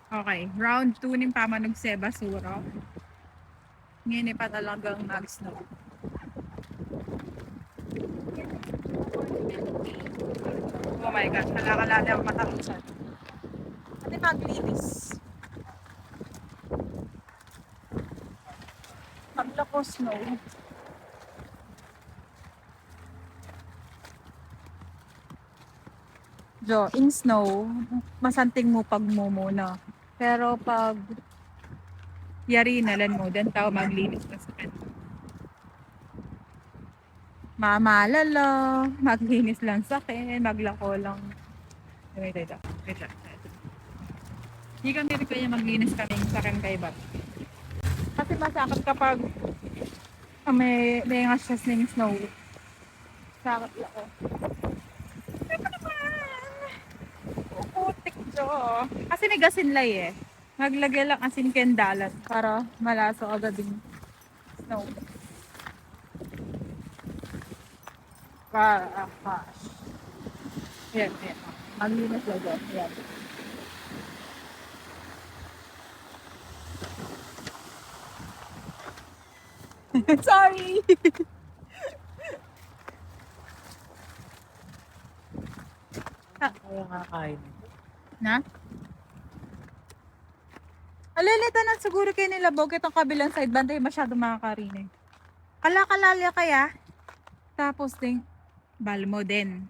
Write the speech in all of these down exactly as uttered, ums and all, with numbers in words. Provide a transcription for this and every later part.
Okay, round two ning pamanugse basura. Ngeni pa talagang mag-snow. Oh my gosh, kalakala na ang matangsan. Ate, maglinis. Paglako snow. Jo, in snow, masanting mu pagmumuna. Pero pag yari na lan mu, den tau maglinis na sa kanya. Mamalala, maglinis lang sa akin, maglako lang. Wait, wait, wait, wait. Di kami rin kaya maglinis kami sa akin kay Bab. Kasi masakit kapag, ah, may, may nga siya sling snow. Sakit lako. Ano naman? Putik, Jo. Kasi may gasin lay eh. Maglagay lang asin ken dalan para malaso agad yung snow. Ka, ah, gosh. Ayan, ayan. Maglinis lagi. Ayan. Sorry. Kaya nga kain. Na? Alilita na siguro kayo nila, Bog. Itong kabilang side, bantay masyado makakarine. Kala-kalala kaya? Tapos ding, bal mo din.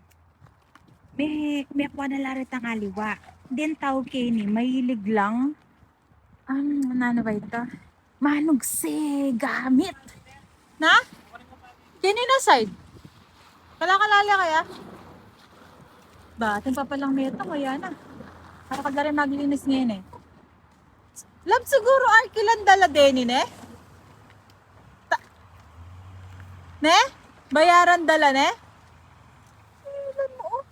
May, may kuha na larit ang aliwa. Din tau keni, mahilig lang. Ang, ano ba ito? Manugse gamit. Na? Keni na side. Kala-kalala kaya? Ba, ating papalang meta, kaya na. Para ka rin maglinis ngayon eh. Lab siguro arkilan dala din eh. Ta-, ne? Bayaran dala ne? Alam mo, oh.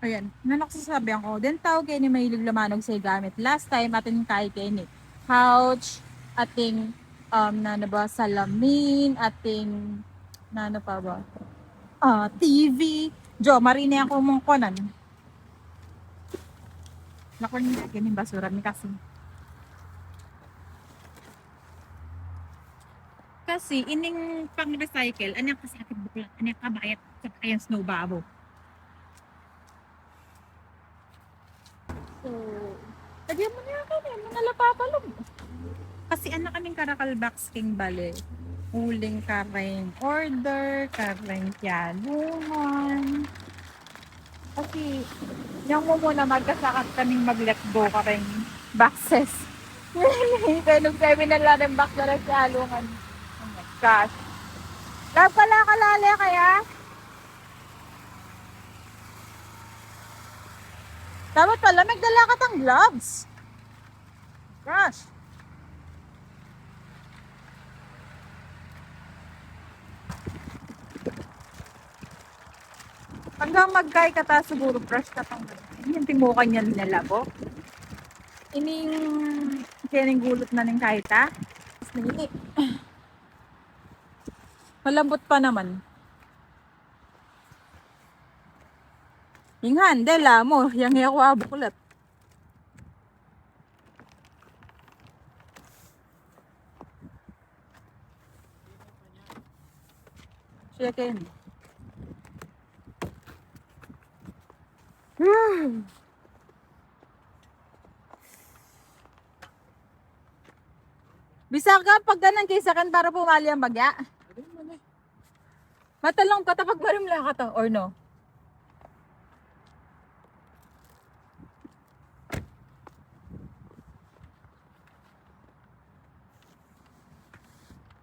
Ayan, nanaksasabi ako. Din tau keni mahilig lumanugse gamit. Last time, atin kay keni. Couch, ating, um, nanu ba, salamin, ating, nanu pa ba? Ah, T V. Jo, marine ako mong konan. Lakon niya, ganyan basura ni kasi. Kasi, ining pang-recycle, anyang kasakit buklat, anyang kabayat, sa kayang snow babo. So, lagyan mo na yan kami, mga lapapalog. Kasi anak kaming karakal box king bale. Uling kareng order, kareng kialungan. Kasi, yang mu muna magkasakat kaming mag-let go kareng boxes. Kaya nung kami na lang ng box na lang kialungan. Oh my gosh. Love pala kalale kaya? Dapat pala, magdala ka tang gloves. Gosh. Hanggang magkai ka ta, siguro brush ka tang. Yung timukan yan nila, bo. Ining, kaya ning gulut na ning kahit, ha? Mas nili. Malambot pa naman. Yung handle, ah, mo, yang iya ko abuklat. Siya ken. Bisa ka pag ganan kay sakan para pumali ang bagya. Matalong ka ta pag marimla ka ta, or no?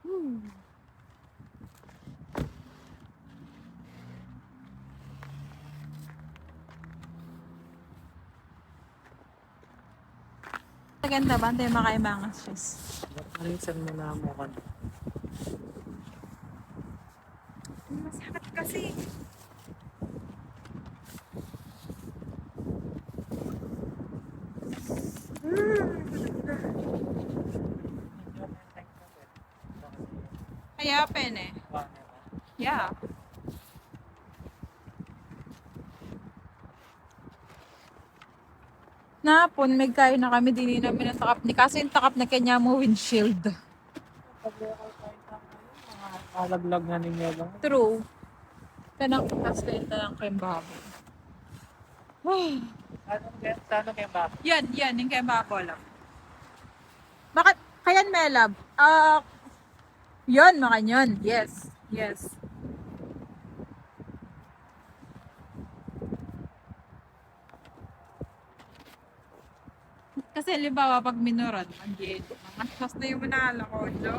Hmm. Maganda ba? Antay makaimangas, sis. Minsan mo na mo kan. Masakit kasi. Kaya pene. Yeah. Napun, magkain na kami, dini na mi natakap ni. Kaso ing takap na kanya mu windshield. Malaglag na ninyo lang. True. Kanang tas kayo talang kayong baboy. Ano kaya? Ano kaya ba? Yan, yan, yung kayong baboy lang. Bakit? Kayan, my love. Ah, yun, makanyan. Yes, yes. Kasi halimbawa, pag minuran, mag-i-edit. Mga sos na yung manala ko, Jo.